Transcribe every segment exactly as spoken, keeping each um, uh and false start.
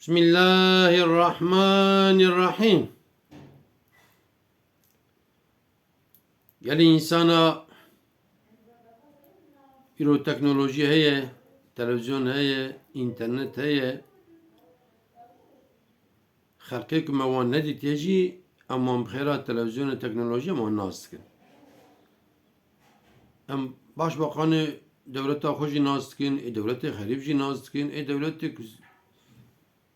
Bismillahirrahmanirrahim. Gelî însana îro teknolojî heye, televîzyon heye, înternet heye. Xelkê ku me wan nedîtiye jî, em wan bi xêra televîzyonê, teknolojiyê em wan nas dikin. Em baş baqanê dewleta xwe jî nas dikin, ê dewletê xerîb jî nas dikin, ê dewletê ku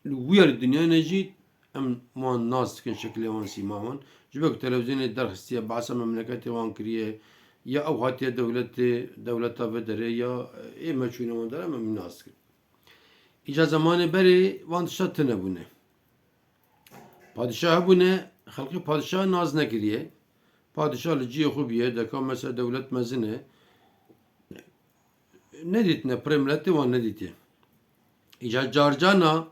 li wîya li dinyayê ne jî em wan nas dikin, şekilê wan, sîma wan. Ji ber ku televîzyonê derxistiye, behsa memleketê wan kiriye, ya ew hatiye dewletê, dewleta vê derê ya ê me çûne wan dere, em wî nas dikin. Îca zemanê berê van tişta tune bûne. Padîşah hebûne, xelkê padîşah nas nekiriye. Padîşah li cihê xwe bûye, deka mesela dewlet mezin e. Nedîtine, pirê miletê wan nedîtiye. Îca carcana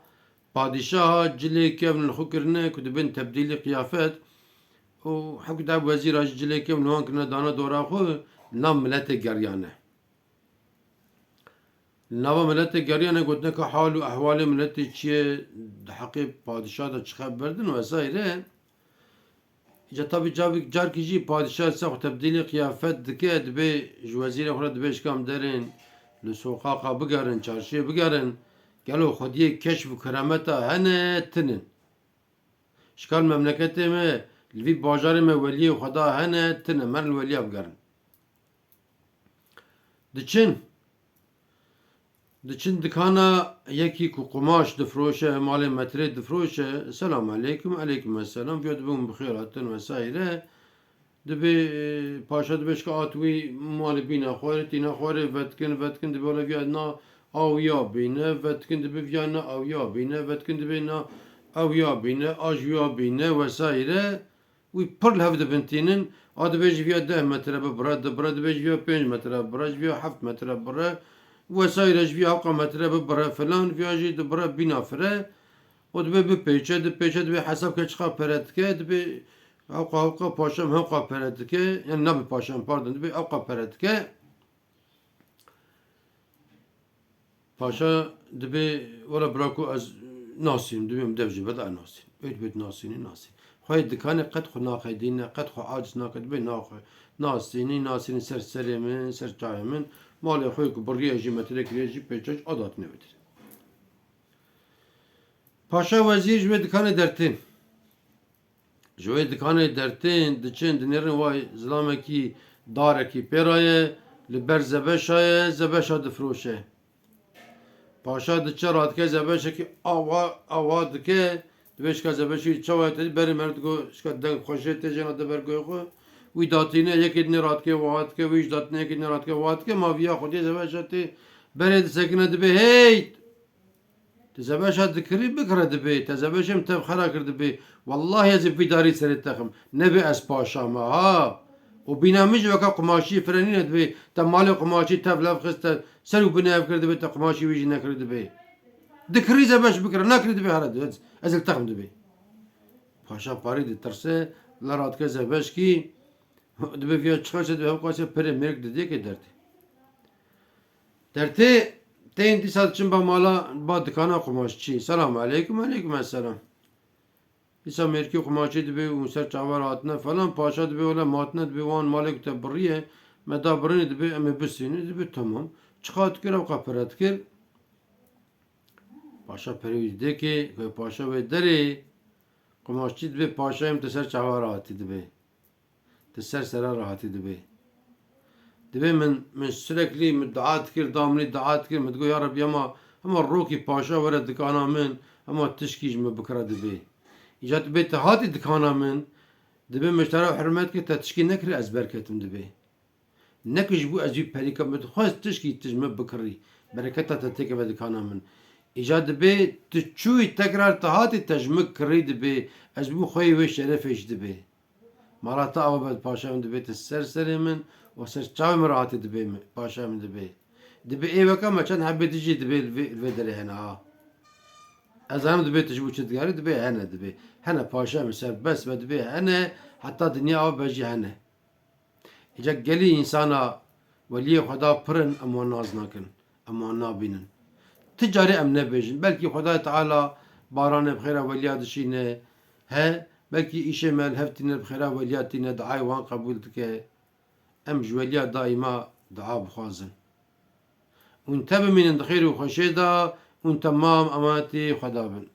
padîşaha cilê kevn li xwe kirine ku dibin tebdîlî qiyafet û hewk da wezîra jî cilê kevn li wan kirine dana dora xwe, nav miletê geriyane. Li nava miletê geriyane, gotineke hal û ehwalê miletê çi ye, di heqê padîşah de çi xeber din vesaire. Îca tabî carvik-, carkî jî padîşah ser xwe tebdîlê qiyafet dike, dibê ji wezîrê xwe re dibê ji kam derên li soqaqa bigerin, çarşiyê bigerin, gelo xwediyê keşf û kerameta hene, tinin. Ji kar memleketê me, li vî bajarê me weliyê Xweda hene, tine, merin li weliya bigerin. Diçin. Diçin dikana yekî ku qumaş difroşe, malê metirê difroşe, selam aleykum, aleykum esselam, viya dibin bi xêr hatin vesaire. Dibê, e, paşa dibê şka at wî malê bîna xwarê, tîna xwarê vetkin, vetkin, dibê wele viya na awiya bîne, vetkin, dibê viya na awiya bîne, vetkin, dibê na awiya bîne, a ji wiya bîne vesaire. Wî pir li hev dibintînin, a dibê ji viya deh metre bibire, dibire, dibê ji viya pênc metre bibire, ji viya heft metre bibire, vesaire ji viya hewqa metre bibire filan, viya jî dibire bîna fire. O dibê bipêçe, dipêçe, dibê hesab ke çiqa pere dike, dibê hewqa, hewqa paşam hewqa pere dike, yani nabe paşam, pardon, dibê hewqa pere dike. Paşa dibê, wela bira ku ez nasînim, dibê min dev jê bede, ez nasînim. Ê dibê tu nasînî, nasînî. Xweyê dikanê qet xwe naqedîne, qet xwe aciz nake, dibê naxwe nasînî, nasînî ser serê min, ser çavê min. Malê xwe ku biriye jî, metre kiriye jî, pêçe jî, a datine wê derê. Paşa wezîr ji wê dikanê dertên. Ji wê dikanê dertên diçin, dinêrin, way zilamekî, darekî pê re ye, li ber zebeşa ye, zebeşa difroşe. Paşa diçe, radike zebeşekî awa, awa dike, dibê şika zebeşî çawa ye, te dî berê meriv digo, şika deng xweşê tê jêna de ber goyê xwe. Wî datîne, yekê dinê radike, wa dike, wî jî datîne, yekê dinê radike, wa dike, ma viya xwediyê zebeşa tê berê disekine, dibê hey! Te zebeşa dikirî, bikire dibê. Te zebeşê min tev xera kir dibê. Wellahî ez ê vî darî serê te xim. Nebê ez paşa me, ha. Û bîna min jî weke qumaşî firenîne dibê. Te malê qumaşî tev lev xist, te ser û binê ev kir dibê, te qumaşî wî jî nekir dibê. Dikirî zebeş bikire, nakirî dibê here dibê. Ez, ez li te xim dibê. Paşa parî ditirse, li radike zebeşkî, dibê viya çiqaşe dibê hewqaşe pirê mêrik didê ke dertê. Dertê tên dîsa diçin ba mala, ba dikana qumaşçî. Selam aleykum, aleykum esselam. Dîsa mêrkî qumaşçî dibê û ser çavar hatine falan. Paşa dibê wele matine, dibê wan malê ku te biriye, me da birinê, dibê em ê bisînin, dibê tamam. Çiqa dikir, ewqa pere dikir. Paşa perê wî didê ke, ku paşa wê derê, qumaşçî dibê paşayê min te ser çavar hatî dibê. Di ser sera re hatî dibê. Dibê min, min sürekli min dua dikir, da min dua dikir, min digot, ya Rebî, hema, hema rokî paşa were dikana min, hema tişkî ji min bikira dibê. Îca dibê te hatî dikana min, dibê min ji te re hurmet kir, te tişkî nekir ez berketim dibê. Neke ji bo ez wî perîka min dixwest tişkî tu ji min bikirî. Bereketa te têkeve dikana min. Îca dibê tu çûyî tekrar te hatî te ji min kirî dibê, ez bo xweyê wê şerefê jî dibê. Mala te ava be paşa min dibê, tu ser serê min û ser çavê min re hatî dibê min, paşa min dibê. Dibê ê weka me çend hebê dijî dibê li vê, li vê derê hene ha. Ez zanim dibê tu ji bo çi digerî, dibê hene dibê. Hene paşa min serbest be dibê hene, heta dinya ava be jî hene. Îca gelî însana weliyê Xweda pir in, em wan nas nakin, em wan nabînin. Ti carî em nebêjin. Belkî Xwedayê Teala Baranê bi xêra weliya dişîne. He, belkî îşê me li hev tîne bi xêra weliya tîne, duayê wan qebûl dike. Em ji weliya daîma dua bixwazin. Hûn tevbimînin di xêr û xweşê de, hûn temam emanetî Xweda bin.